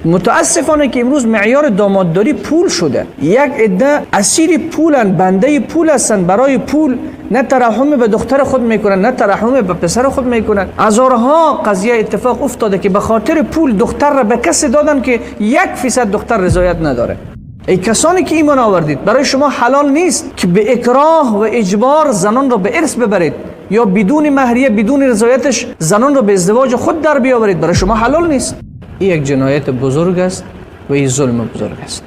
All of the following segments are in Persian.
متاسفانه که امروز معیار دامادداری پول شده. یک عده اسیر پولن، بنده پول هستن، برای پول نه ترحم به دختر خود میکنن، نه ترحم به پسر خود میکنن. هزارها قضیه اتفاق افتاده که به خاطر پول دختر را به کسی دادن که 1% دختر رضایت نداره. ای کسانی که ایمان آوردید، برای شما حلال نیست که به اکراه و اجبار زنان را به ارث ببرید یا بدون مهریه، بدون رضایتش زنان را به ازدواج خود در بیاورید. برای شما حلال نیست. این یک جنایت بزرگ است و این ظلم بزرگ است.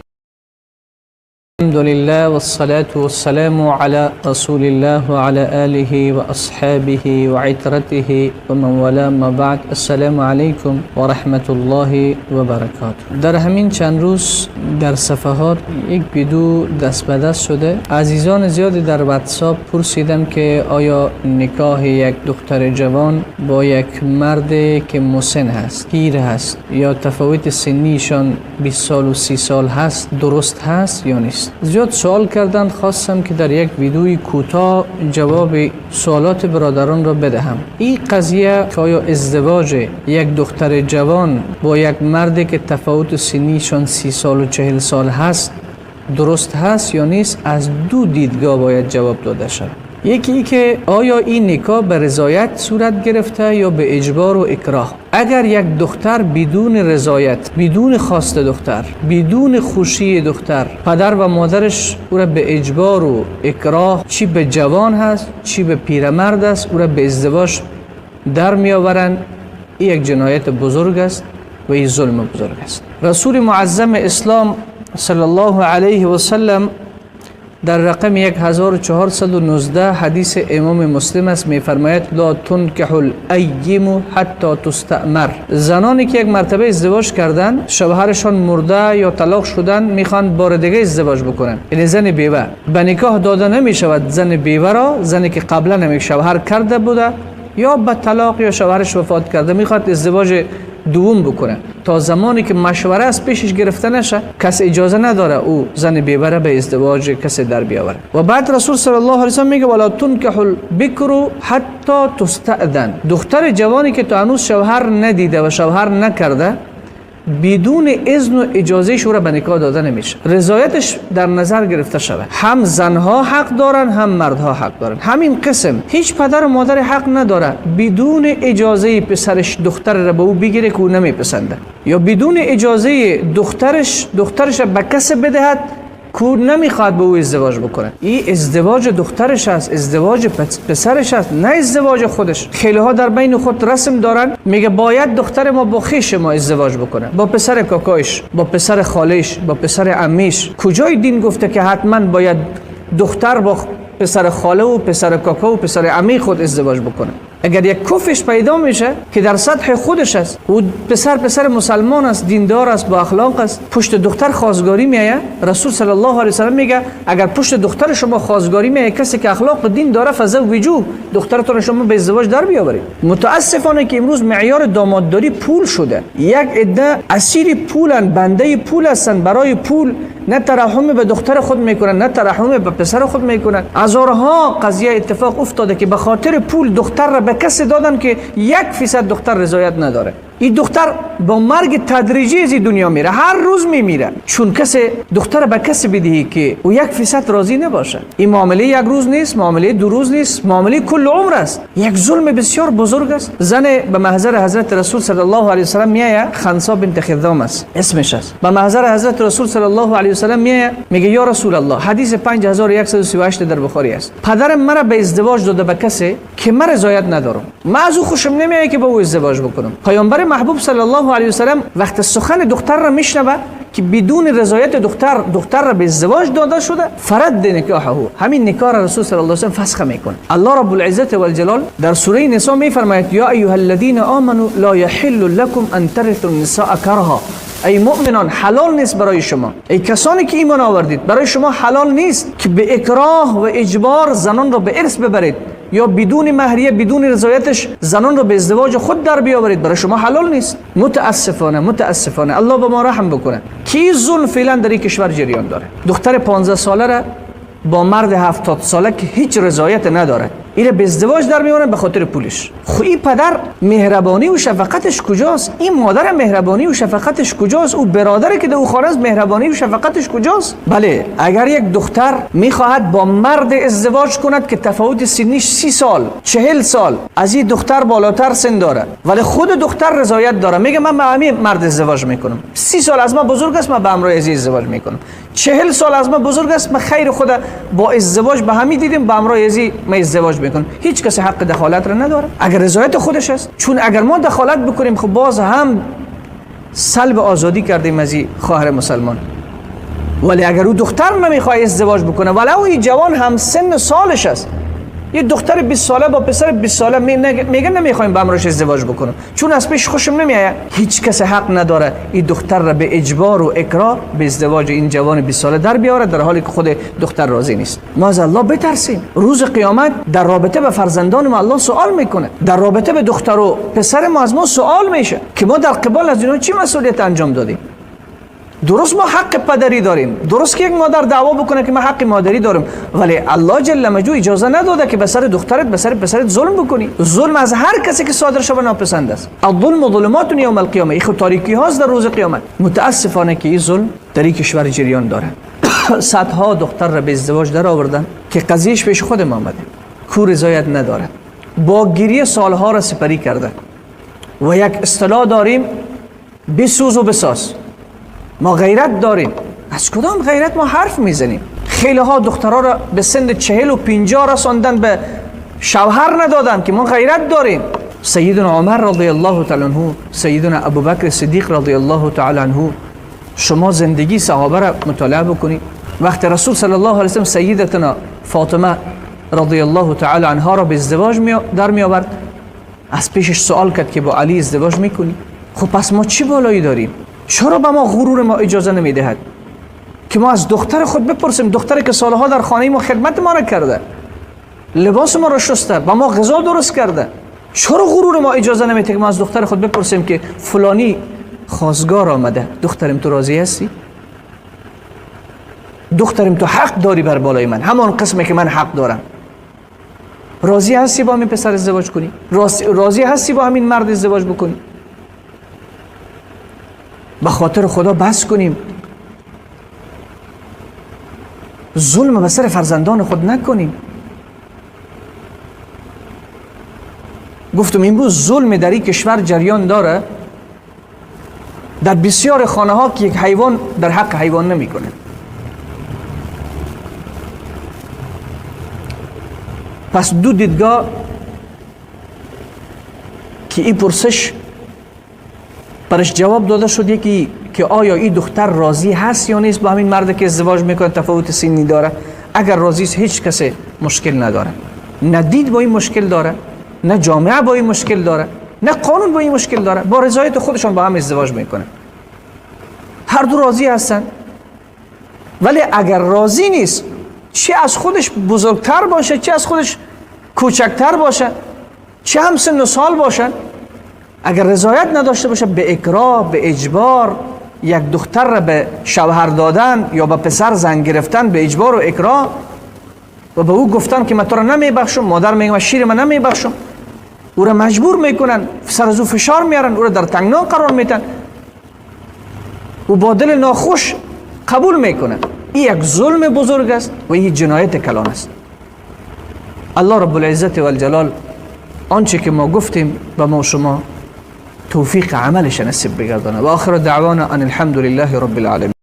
الحمد لله والصلاة والسلام على رسول الله وعلى آله وأصحابه وعترته ومن والاه، ما بعد. السلام علیکم و رحمت الله و برکاته. در همین چند روز در صفحات یک ویدیو دست به دست شده. عزیزان زیادی در واتساپ پرسیدن که آیا نکاح یک دختر جوان با یک مرد که مسن هست، پیر هست، یا تفاوت سنیشان 20 سال و 30 سال هست، درست هست یا نیست؟ زیاد سوال کردند. خواستم که در یک ویدیوی کوتاه جواب سوالات برادران را بدهم. این قضیه که آیا ازدواج یک دختر جوان با یک مرد که تفاوت سنیشان 30 سال و 40 سال هست درست هست یا نیست، از دو دیدگاه باید جواب داده شود. یکی ای که آیا این نکاح به رضایت صورت گرفته یا به اجبار و اکراه. اگر یک دختر بدون رضایت، بدون خواست دختر، بدون خوشی دختر، پدر و مادرش او را به اجبار و اکراه، چی به جوان هست چی به پیرمرد است، او را به ازدواج در می آورند، این یک جنایت بزرگ است و این ظلم بزرگ است. رسول معظم اسلام صلی الله علیه و سلم در رقم 1419 حدیث امام مسلم است، میفرماید: لا تنکح الأیم حتی تستأمر. زنانی که یک مرتبه ازدواج کردن، شوهرشان مرده یا طلاق شدن، میخوان بار دیگه ازدواج بکنن، یعنی زن بیوه به نکاح داده نمیشود. زن بیوه را، زنی که قبلا هم یک شوهر کرده بوده یا به طلاق یا شوهرش وفات کرده، میخواد ازدواج دوم بکنه، تا زمانی که مشوره از پیشش گرفته نشه کس اجازه نداره او زن بیوه به ازدواج کسی در بیاوره. و بعد رسول صلی الله علیه و سلم میگه: ولا تنکح البکر حتی تستأذن. دختر جوانی که تا هنوز شوهر ندیده و شوهر نکرده، بدون اذن و اجازه شورا به نکاح داده نمیشه. رضایتش در نظر گرفته شود. هم زنها حق دارن، هم مردها حق دارن. همین قسم هیچ پدر و مادر حق نداره بدون اجازه پسرش دختر را به او بگیره که او نمیپسنده، یا بدون اجازه دخترش دخترش را به کسی بدهد که او نمیخواد به او ازدواج بکنه. این ازدواج دخترش است، ازدواج پسرش است، نه ازدواج خودش. خیلی ها در بین خود رسم دارن، میگه باید دختر ما با خویش ما ازدواج بکنه، با پسر کاکایش، با پسر خالش، با پسر عمیش. کجای دین گفته که حتما باید دختر با پسر خاله و پسر کاکا و پسر عمی خود ازدواج بکنه؟ اگر یک کفش پیدا میشه که در سطح خودش است، او پسر پسر مسلمان است، دیندار است، با اخلاق است، پشت دختر خواستگاری میآید، رسول صلی الله علیه و سلم میگه اگر پشت دختر شما خواستگاری میآید کسی که اخلاق و دین داره، فزوجوه، دخترتون شما به ازدواج در بیاورید. متاسفانه که امروز معیار دامادداری پول شده. یک عده اسیر پولن، بنده پول هستن، برای پول نه ترحم به دختر خود میکنن، نه ترحم به پسر خود میکنن. هزارها قضیه اتفاق افتاده که به خاطر پول دختر را به کسی دادن که 1% دختر رضایت نداره. این دختر با مرگ تدریجی از دنیا میره، هر روز میمیره، چون کسی دختر به کسی بدهی که او 1% راضی نباشه. این معامله یک روز نیست، معامله دو روز نیست، معامله کل عمر است. یک ظلم بسیار بزرگ است. زن به محضر حضرت رسول صلی الله علیه وسلم میآید، خنسا بنت خذام است اسمش است. به محضر حضرت رسول صلی الله علیه وسلم میآید، میگه: یا رسول الله، حدیث 5138 در بخاری است، پدرم مرا به ازدواج داده به کسی که من رضایت ندارم، من از او خوشم نمیآید که با او ازدواج بکنم. پیامبر محبوب صلی الله علیه وسلم وقت سخن دختر را میشنوه که بدون رضایت دختر دختر را به ازدواج داده شده، فرد نکاحه، همین نکاح را رسول صلی الله علیه و سلم فسخ میکنه. الله رب العزت والجلال در سوره نساء میفرماید: یا ایها الذین آمنوا لا یحل لكم ان ترثوا النساء کرها. ای مؤمنان، حلال نیست برای شما، ای کسانی که ایمان آوردید، برای شما حلال نیست که به اکراه و اجبار زنان را به ارث ببرید یا بدون مهریه، بدون رضایتش زنان را به ازدواج خود در بیاورید. برای شما حلال نیست. متاسفانه، متاسفانه، الله به ما رحم بکنه که ظلم فعلا در این کشور جریان داره. دختر 15 ساله را با مرد 70 ساله که هیچ رضایت نداره ایره به ازدواج در میارن به خاطر پولش. خب این پدر مهربانی و شفقتش کجاست؟ این مادر مهربانی و شفقتش کجاست؟ او برادری که در او خانه است مهربانی و شفقتش کجاست؟ بله، اگر یک دختر میخواهد با مرد ازدواج کند که تفاوت سنیش 30 سال 40 سال از این دختر بالاتر سن داره، ولی خود دختر رضایت داره، میگه من با همین مرد ازدواج میکنم، 30 سال از من بزرگ است من به همراه از ازدواج میکنم، 40 سال از من بزرگ است من خیر خود با ازدواج به همین دیدیم به همراه از من ازدواج میکنم، هیچ کسی حق دخالت را نداره اگر رضایت خودش است. چون اگر ما دخالت بکنیم خب باز هم سلب آزادی کردیم از این خواهر مسلمان. ولی اگر او دختر نمیخواد ازدواج بکنه، ولی او جوان هم سن سالش است، یه دختر 20 ساله با پسر 20 ساله میگه نمیخوایم با همراهش ازدواج بکنم چون از پیش خوشم نمیآید، هیچ کس حق نداره این دختر را به اجبار و اکراه به ازدواج این جوان 20 ساله در بیاره، در حالی که خود دختر راضی نیست. ما از الله بترسیم. روز قیامت در رابطه به فرزندان ما الله سوال میکنه، در رابطه به دختر و پسر ما از ما سوال میشه که ما در قبال از اینها چی مسئولیت انجام دادیم. درست ما حق پدری داریم، درست که یک مادر دعوا بکنه که من حق مادری دارم، ولی الله جل مجدوه اجازه نداده که به سر دخترت به سر پسرت ظلم بکنی. ظلم از هر کسی که صادر شود ناپسند است. الظلم ظلمات یوم القیامه، این خود تاریکی هاست در روز قیامت. متاسفانه که این ظلم در این کشور جریان داره. صدها دختر را به ازدواج در آوردن که قضیهش پیش خود ما آمده، کو رضایت نداره، با گریه سالها را سپری کرده. و یک اصطلاح داریم، بسوز و بساز. ما غیرت داریم، از کدام غیرت ما حرف میزنیم؟ خیلی ها دخترها را به سن 40 و 50 رساندن، به شوهر ندادن که ما غیرت داریم. سیدنا عمر رضی الله تعالی عنه، سیدنا ابوبکر صدیق رضی الله تعالی عنه، شما زندگی صحابه را مطالعه بکنید. وقت رسول صلی الله علیه و سلم سیدتنا فاطمه رضی الله تعالی عنها را به ازدواج در می آورد، از پیشش سوال کرد که با علی ازدواج میکنی؟ خب پس ما چی بالایی داریم؟ چرا به ما غرور ما اجازه نمیدهد که ما از دختر خود بپرسیم، دختری که سالها در خانه ما خدمت ما را کرده، لباس ما را شسته، با ما غذا درست کرده، چرا غرور ما اجازه نمیده که ما از دختر خود بپرسیم که فلانی خواستگار آمده، دخترم تو راضی هستی؟ دخترم تو حق داری بر بالای من، همان قسمی که من حق دارم، راضی هستی با همین پسر ازدواج کنی؟ راضی هستی با همین مرد ازدواج بکنی؟ به خاطر خدا بس کنیم، ظلم به سر فرزندان خود نکنیم. گفتم امروز ظلم در این کشور جریان داره، در بسیار خانه ها که یک حیوان در حق حیوان نمیکنه. پس دو دیدگاه که این پرسش برش جواب داده شد، یکی که آیا این دختر راضی هست یا نیست با همین مرد که ازدواج میکنه تفاوت سنی داره. اگر راضی است هیچ کسی مشکل نداره، نه دید با این مشکل داره، نه جامعه با این مشکل داره، نه قانون با این مشکل داره، با رضایت خودشان با هم ازدواج میکنه، هر دو راضی هستن. ولی اگر راضی نیست، چه از خودش بزرگتر باشه، چه از خودش کوچکتر باشه، چه هم سن و سال باشن، اگر رضایت نداشته باشه، به اکراه، به اجبار یک دختر را به شوهر دادن یا به پسر زن گرفتن به اجبار و اکراه و به او گفتن که من تو را نمیبخشم، مادر میگه من شیر من نمیبخشم، او را مجبور میکنن، سر از او فشار میارن، او را در تنگنا قرار میتن، او با دل ناخوش قبول میکنه. این یک ظلم بزرگ است و این جنایت کلان است. الله رب العزت و الجلال آنچه که ما گفتیم به ما شما توفیق عملش نصیب بگردانه. و آخر دعوانا ان الحمد لله رب العالمین.